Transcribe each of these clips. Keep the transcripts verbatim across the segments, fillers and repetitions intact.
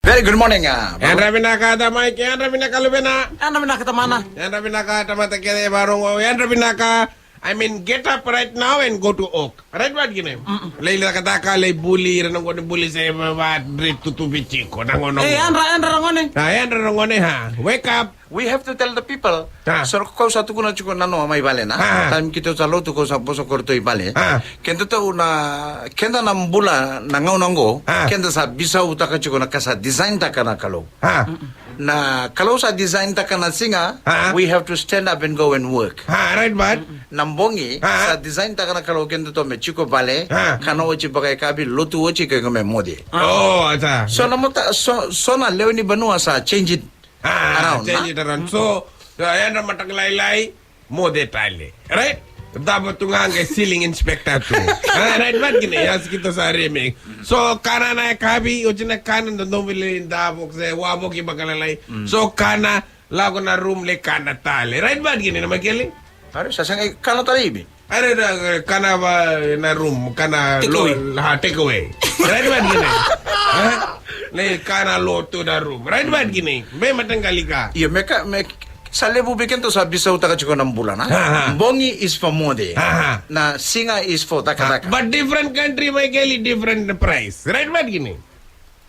Very good morning, ah, Babu. Yadra vinaka tamai, yadra vinaka luvena. Yadra vinaka tamana. Yadra vinaka tamata kece e vakarorogo, yadra vinaka. I mean, get up right now and go to work. Right, what gine? Lai cakacaka, lai buli, ira na gone buli se va, va, dri tutu vitiko, na gone. Eh, yadra, yadra na gone. Ah, yadra na gone, ha. Wake up. We have to tell the people. Ah. So, kau sa tukuna tiko nanoa mai vale na. Ah. Taim keitou sa lotu kau sa vosa ko ratou i vale. Ah. Keda tou na, keda na bula na gauna qo. Ah. Keda sa bisautaka tiko na ka sa design taka na Kalou. Ah. Na Kalou sa design taka na siga, ah, we have to stand up and go and work. Ah, right, but. Na bogi, ah, sa design taka na Kalou keda tou me tiko vale, ah, kana oti vakayakavi, lotu oti, ke me moce. Oh, ata. So na mota, so, so na lewe ni vanua sa change it. Ah, around, change it around. So, uh, yadra mataka lailai, moce tale. Right? Davo tu ga qai ceiling inspector tu. Ah, right, but gine, ya sa keitou sa remake. So, kana na yakavi, oti na kana, dodonu vei lai davo, se wavoki vakalailai. So, kana, lako na room lai kana tale. Right, but gine, na Maikeli? Are, sa sega i kana tale i vei? Are, na, kana va na room, kana take away. Ha, take away. Right, but gine? Ha? Lai kana lotu na room. Right, but gine? Me mataqali ka. Io, me ka, me sa levu vei keda sa bisautaka tiko na bula na. Ha, ha. Bogi is for moce. Ha, ha. Na siga is for cakacaka. But different country, Maikeli, different price. Right, but gine?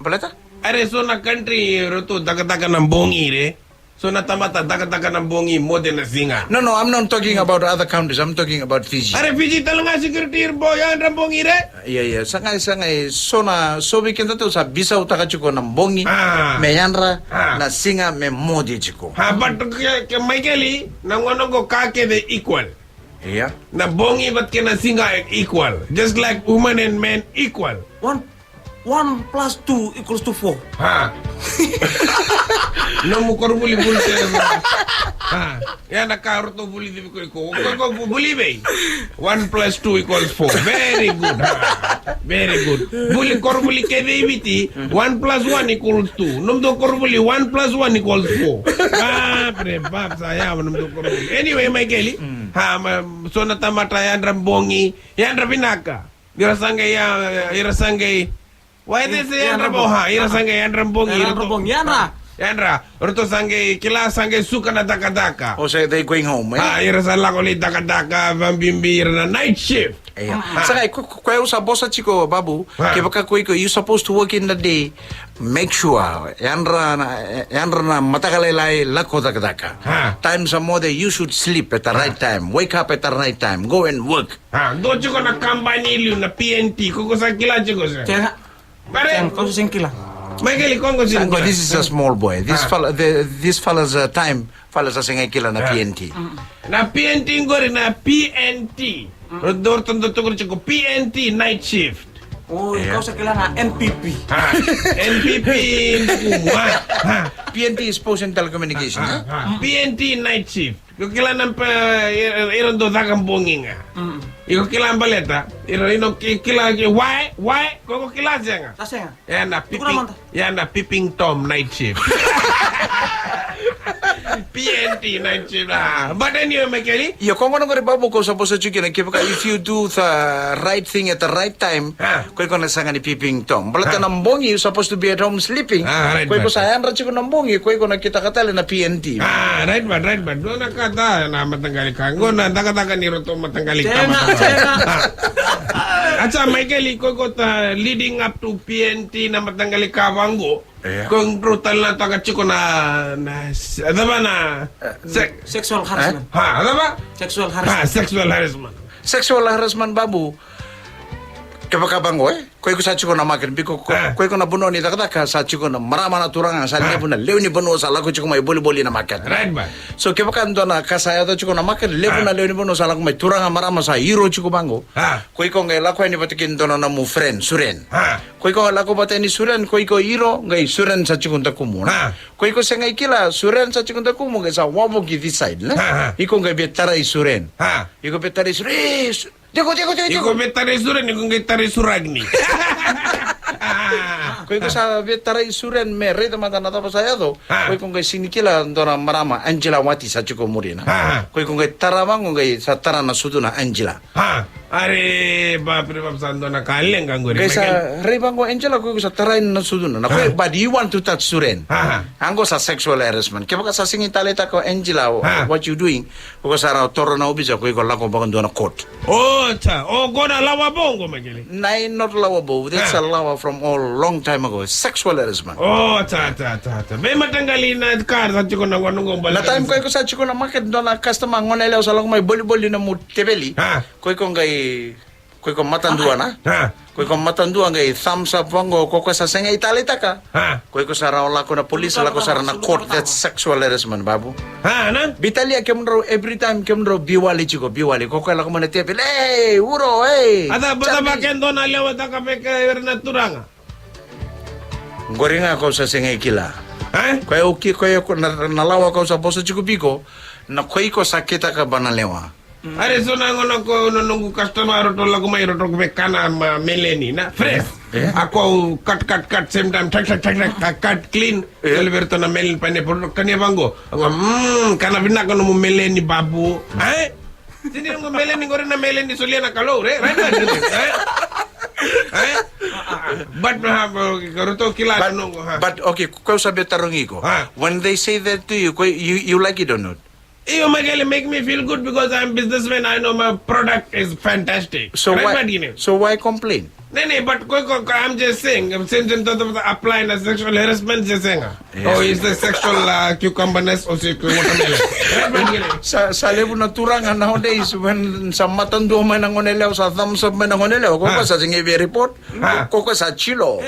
Baleta? Are so na country ratou cakacaka na bogi re. So na tamata cakacaka na bogi, moce na siga. No, no, I'm not talking about other countries. I'm talking about Fiji. Are Fiji tale ga security ira bo, yadra bogi re. Ia, ia, sa qai, sa qai, so na, so vei keda tou sa bisautaka tiko na bogi, ah, me yadra, ah, na siga me moce tiko. Ha, but ke, ke Maikeli, na gauna qo ka kece equal. Ia. Na bogi vata kei na siga equal. Just like woman and man equal. One, one plus two equals to four. Ha. Nomu koronivuli vuli se. Ha. Ia na ka ratou vuli civi ko iko. Ko, ko, vuli vei. One plus two equals four. Very good. Ha. Very good. Vuli koronivuli kece i Viti. One plus one equals two. Nomudou koronivuli, one plus one equals four. Bapre bap, sa yawa nomudou koronivuli. Anyway, Maikeli. Ha, ma, so na tamata yadra bogi, yadra vinaka. Ira sa qai, ya, ira sa qai. Why they say yadra bogi? Ha, ira sa qai yadra bogi. Yadra bogi, yadra. Yadra. Ratou sa qai kila, sa qai suka na cakacaka. O se they going home, eh? Ha, ira sa lako lai cakacaka, vabibi ira na night shift. Ia. Sa qai, ko, ko, ko au sa vosa tiko, Babu. Ha. Kevaka ko iko, you supposed to work in the day. Make sure, yadra na, yadra na mataka lailai, lako cakacaka. Ha. Time sa moce, you should sleep at the right time. Wake up at the right time. Go and work. Ha, dua tiko na kabani i liu na P N T, ko, ko sa kila tiko se? Sega. Pare. Sega, ko sa sega kila. Maikeli, ko, ko sega kila. This is a small boy. This fella, the, this fella's, uh, time, fella sa sega kila na P N T. Na P N T qori na P N T. Dua, dua, dua, dua, dua, P N T night shift. Oi, kau sa kila na N P P. Ha, N P P, N P P, mua. Ha. P N T is Post and Telecommunication, ha? Ha. P N T night shift. Ko kila na pa, ira, ira dau caka bogi ga. Iko kila baleta, ira ino ki-, kila ki, why, why, ko, ko kila sega. Sa sega. Ia na peeping, ia na peeping Tom night shift. P N T night shift, ah. But anyway, Maikeli. Ia, ko gona qori, Babu, ko sa vosa tiko kina, kevaka if you do the right thing at the right time, ko iko na sega ni peeping Tom. Baleta na bogi, you supposed to be at home sleeping. Ko iko sa yadra tiko na bogi, ko iko na kitaka tale na P N T. Ah, right, but, right, but. Dua na ka, da, na mataqali ka. Qo na cakacaka ni ratou mataqali ka. Sega, sega. Ah. Acha, Maikeli, ko iko ta leading up to P N T na mataqali ka vaqo. Ia. Ko drau tale na taka tiko na, na, s-, cava na, eh, se-, sexual harassment. Ha, cava? Sexual harassment. Ha, sexual harassment. Sexual harassment, Babu. Kevaka vaqo, eh? Ko iko sa tiko na market, biko ko, ko iko na vanua ni cakacaka, sa tiko na marama na turaga, sa levu na lewe ni vanua sa lako tiko mai volivoli na market. Right, man. So kevaka dua na ka sa yaco tiko na market, levu na lewe ni vanua sa lako mai, turaga, marama sa hiro tiko vaqo. Ko iko qai lako yani vata kei dua na nomu friend, Suren. Ko iko lako vata yani Suren, ko iko hiro, qai Suren sa tiko dakumu, na. Ko iko se qai kila, Suren sa tiko dakumu, qai sa wavoki this side, na. Iko qai via tarai Suren. Iko via tarai Suren, eh, Su-, tiko, tiko, tiko, tiko. Iko via tarai Suren, iko qai tarai Suragni. Ah. Ko iko sa via tarai Suren me raica mada na cava sa yaco. Ah. Ko iko qai sega ni kila dua na marama Angela Wati sa tiko muri na. Ah. Ko iko qai tara vaqo qai sa tara na sucu na Angela. Ah. Are ba pre ba sa dua na ka leqa qori. Qai sa rai vaqo Angela ko iko sa tarai na sucu na. Ah. Ko but you want to touch Suren. Ah. Qo sa sexual harassment. Kevaka sa sega ni taleitaka o Angela, ah, what you doing? Ko sa ra toro na ovisa ko iko lako vaka dua na court. O, ta, o, qo na lawa vou qo, Michael. Nai, not lawa vou. That's, ah, a lawa from a long time ago. Sexual harassment. O, ta, ta, ta, ta. Veimataqali na ka sa tiko na gone qo, na time ko iko sa tiko na market, dua na customer gone yalewa sa lako mai boliboli na nomu teveli. Ah. Ko iko qai, ko iko matadua na. Ah. Ko iko matadua qai thumbs up vaqo, ko iko sa sega ni taleitaka. Ah. Ko iko sa rawa lako na police, lako sara na court, that's sexual harassment, babu. Ah, na? Vitalia kemudrau, every time kemudrau biwali tiko, biwali. Ko iko lako mai na teveli, ei, uro, ei. Ata, bata Charlie. Vake dua na lewa taka veke ira na turaga. Qori ga ko sa sega ni kila. Eh? Ko e uki, ko e uki, na, na lawa ko sa vosa tiko vei iko, na ko iko sa kitaka va na lewa. Are so na gona ko na noqu customer roto lako mai roto ko vekana ma meleni na fresh. Eh? A ko cut, cut, cut, same time, tak, tak, tak, tak, cut, cut, clean. Eh? Kele vei ratou na meleni pineapple, roto kania vaqo. Qo, mm, kana vinaka nomu meleni babu. Eh? Sini noqu meleni qori na meleni solia na Kalou, re? Right, right, right. Eh? Eh? But, uh, ka roto kila na noqu, ha. But, okay, ko sa via tarogi iko. Ha. When they say that to you, ko, you, you like it or not? Io, Michael, make me feel good because I'm businessman. I know my product is fantastic. So why, so why complain? Ne, ne, but ko, ko, ko, I'm just saying, same, same, to, to, to apply na sexual harassment, se sega. Yes. Oh, is the sexual, uh, cucumber ness or se watermelon. Right, Michael? Sa, sa levu na turaga nowadays when sa matadua mai na gone yalewa, sa thumbs up mai na gone yalewa. Ko, ha, ko sa sega ni via report. Ha. Ko, ko sa chilo.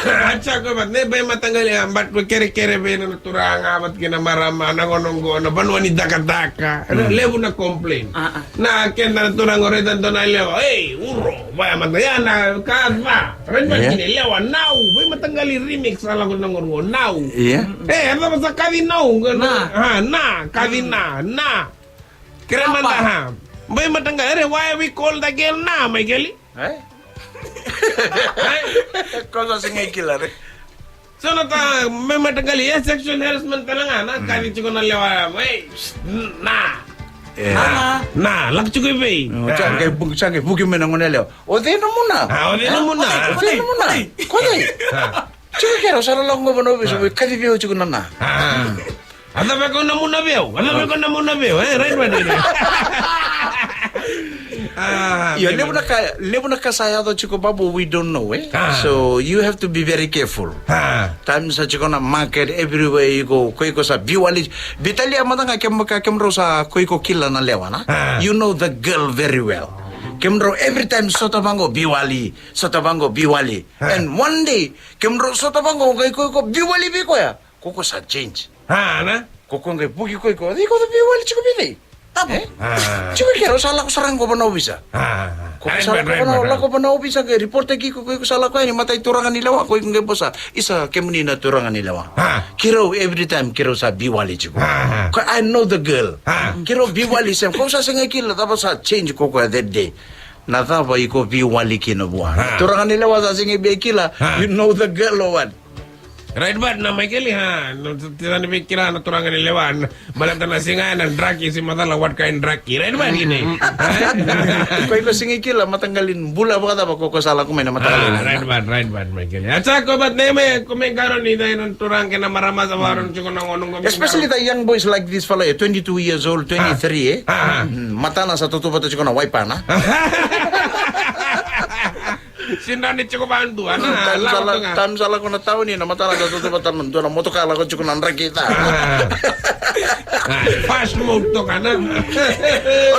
Acha ko, but ne veimataqali, but ko kerekere vei na turaga, but kei na marama, na gone qo, na vanua ni cakacaka. Mm. Levu na complain. Ah, ah. Na keda na turaga raica dua na lewa, ei, uro, vaya mata, ya na ka va. Raica, yeah, kina lewa, nau, veimataqali remix, sa lako na gone qo, nau. Yeah. Eh, eda sa kaci nau, na. Ha, na, kaci na, na. Kere mada, ha. Veimataqali, are, why we call the girl na, Michael? Eh? Eh? Ko sa sega ni kila, re. So na ta, me mataqali, e sexual harassment tale ga, na, mm, kaci tiko na lewa, ei, na. Yeah. Na, na, lako tiko i vei. Mm, sa qai vu-, sa qai vuki mai na gone yalewa. O cei nomu na? Ah, o cei nomu na? O cei nomu na? Ko cei? Ah. Tiko kero, sa lako qo vana ovisa, ah, kaci vei au tiko na na. Ah. A cava ko na muna vei au? A cava ko na muna vei au? Eh, right, right, right. Ah, io, levu na ka, levu na ka sa yaco tiko, babu, we don't know, eh? Ah. So you have to be very careful. Ah. Time sa tiko na market, everywhere you go, ko iko sa biwali. Vitalia mada ga kemaka, kemudrau sa ko iko kila na lewa, na? Ah. You know the girl very well. Kemudrau every time sota vaqo biwali, sota vaqo biwali. Ah. And one day, kemudrau sota vaqo, ko iko, iko biwali vei koya. Ko ko sa change. Ah, na? Ko ko qai vuki ko iko. Iko sa biwali tiko vei cei? Tabu. Eh? Ah. Tiko kero sa lako sara qo vana ovisa. Ah. Ko ko sa lako vana, lako vana ovisa qai report ki ko, ko iko sa lako yani matai turaga ni lewa, ko iko qai vosa. Isa kemuni na turaga ni lewa. Ah. Kirau every time kirau sa biwali tiko. Ah. Ko I know the girl. Ah. Kirau biwali sem. Ko sa sega kila cava sa change ko ko that day. Na cava iko biwali kina vua. Ah. Turaga ni lewa sa sega bia kila. Ah. You know the girl or what? Right, but na Michael, ha, no, tira ni vei kila na turaga ni lewa, na, baleta na siga na draki, si macala what kind draki. Right, but ini. Mm, mm. Ha? Ko iko sega kila mataqali ni bula vakacava ko ko sa lako mai na mataqali. Ah, right, but, right, but Michael. Acha ko, but ne me, ko me qaro ni dai na turaga kei na marama sa varon tiko na gone qo. Especially the young boys like this fella, eh, twenty-two years old, twenty-three, eh? Ah, ah. Mm, matana sa tautauvata tiko na waipana. Sinani tiko vadua, na, time sa lako, time sa lako na tauni, na matana sa tautauvata na dua na motoka lako tiko na draki ta. Ah. Ah, fast mode toka, na.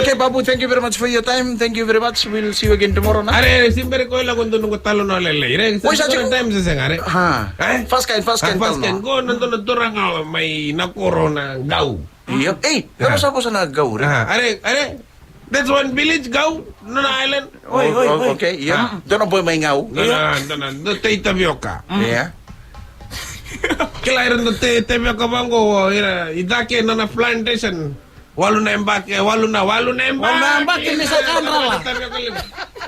Okay, Babu, thank you very much for your time. Thank you very much. We'll see you again tomorrow, na. Are, simbere ko lako donu ko talo na lele. Ire, oi, sa tiko time sa sega, are. Ha. Eh? Fast kind, fast kind, fast kind. Go na donu turaga mai na korona gau. Io. Ei, cava sa vosa na gau, re? Ah, are, are. That's one village, gau, nona island. Oi, oi, oi. Okay, io. Dona boy mai gau. Dona, dona, do tei tavioka. Io. Kila ira do tei tavioka vaqo, ira, i cake nona plantation. Walu na yabaki, e, walu na, walu na yabaki. Walu na yabaki ni sa kadra la.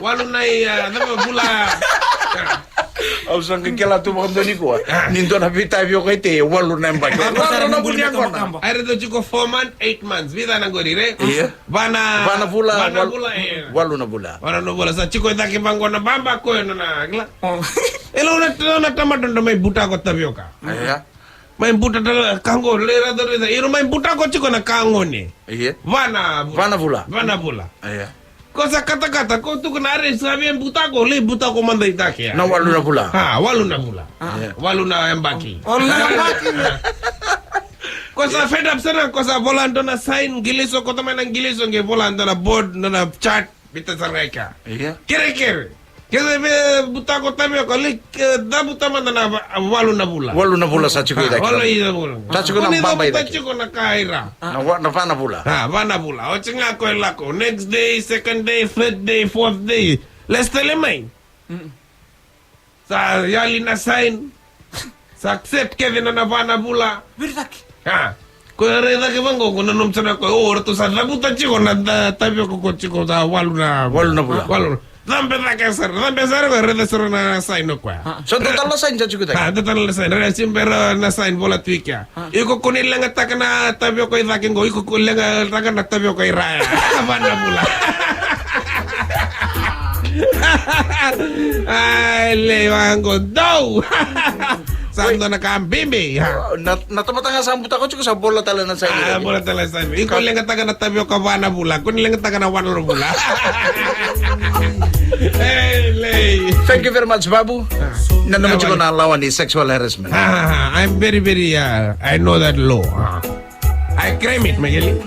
Walu na i, a, cava, vula. Au sa qai kila tu vakadua nikua. Ni dua na veitavioka e tei, walu na yabaki. Walu na vula. Ai, raica tiko four months, eight months. Vica na qori, re? Ia. Va na, va na vula, va na vula, e. Walu na vula. Walu na vula. Sa tiko e cake vaqo na baba ko e nona, kila. E, lau na, lau na tamata dra mai butako tavioka. Ia. Mai buta tale ka qo, le ra dori da. Iro mai butako tiko na ka qo ni. Ia. Va na vula. Va na vula. Va na vula. Ia. Ko sa katakata, ko tukuna, are sa via butako, le butako mada i take ya. Na walu na vula. A, walu na vula. Ia. Walu na yabaki. Walu na yabaki. Ko sa fed up sara, ko sa vola dua na sign, qiliso, ko tamai na qiliso, qai vola dua na board, dua na chart, bita sara ga i kea. Ia. Kerekere. Kece via butako tavioka, le, e, cavuta mada na va-, walu na vula. Walu na vula sa tiko i cake. A, walu na vula. Sa tiko na baba i cake. Ko ni cavuta tiko na ka i ra. Na wa-, na va na vula. A, va na vula. Oti ga ko e lako. Next day, second day, third day, fourth day. Lesu tale mai. Mm. Sa yali na sign. Sa accept kece na, na va na vula. Viri cake. A. Ko e rai cake vaqo, ko nanuma sara ko, o, ratou sa cavuta tiko na, na tavioka ko tiko sa walu na, walu na vula. Walu. Cabe cake sara, cabe sara ko, raica sara na sign o koya. A. So dua tale na sign sa tiko i cake. A, dua tale na sign, raica se bera na sign vola tu i kea. A. Iko ko ni leqataka na tavioka i cake qo, iko ko leqataka na tavioka i ra ya. Va na vula. Ai, lei vaqo, dou. Sa dua na ka bibi. A. Na, na tamata ga sa butako tiko sa vola tale na sign. A, vola tale na sign. Iko leqataka na tavioka va na vula, ko ni leqataka na walu na vula. Ei, lei. Thank you very much, Babu. A. Nanuma tiko na lawa ni sexual harassment. A, a, a, I'm very, very, uh, I know that law. A. I claim it, Miguel.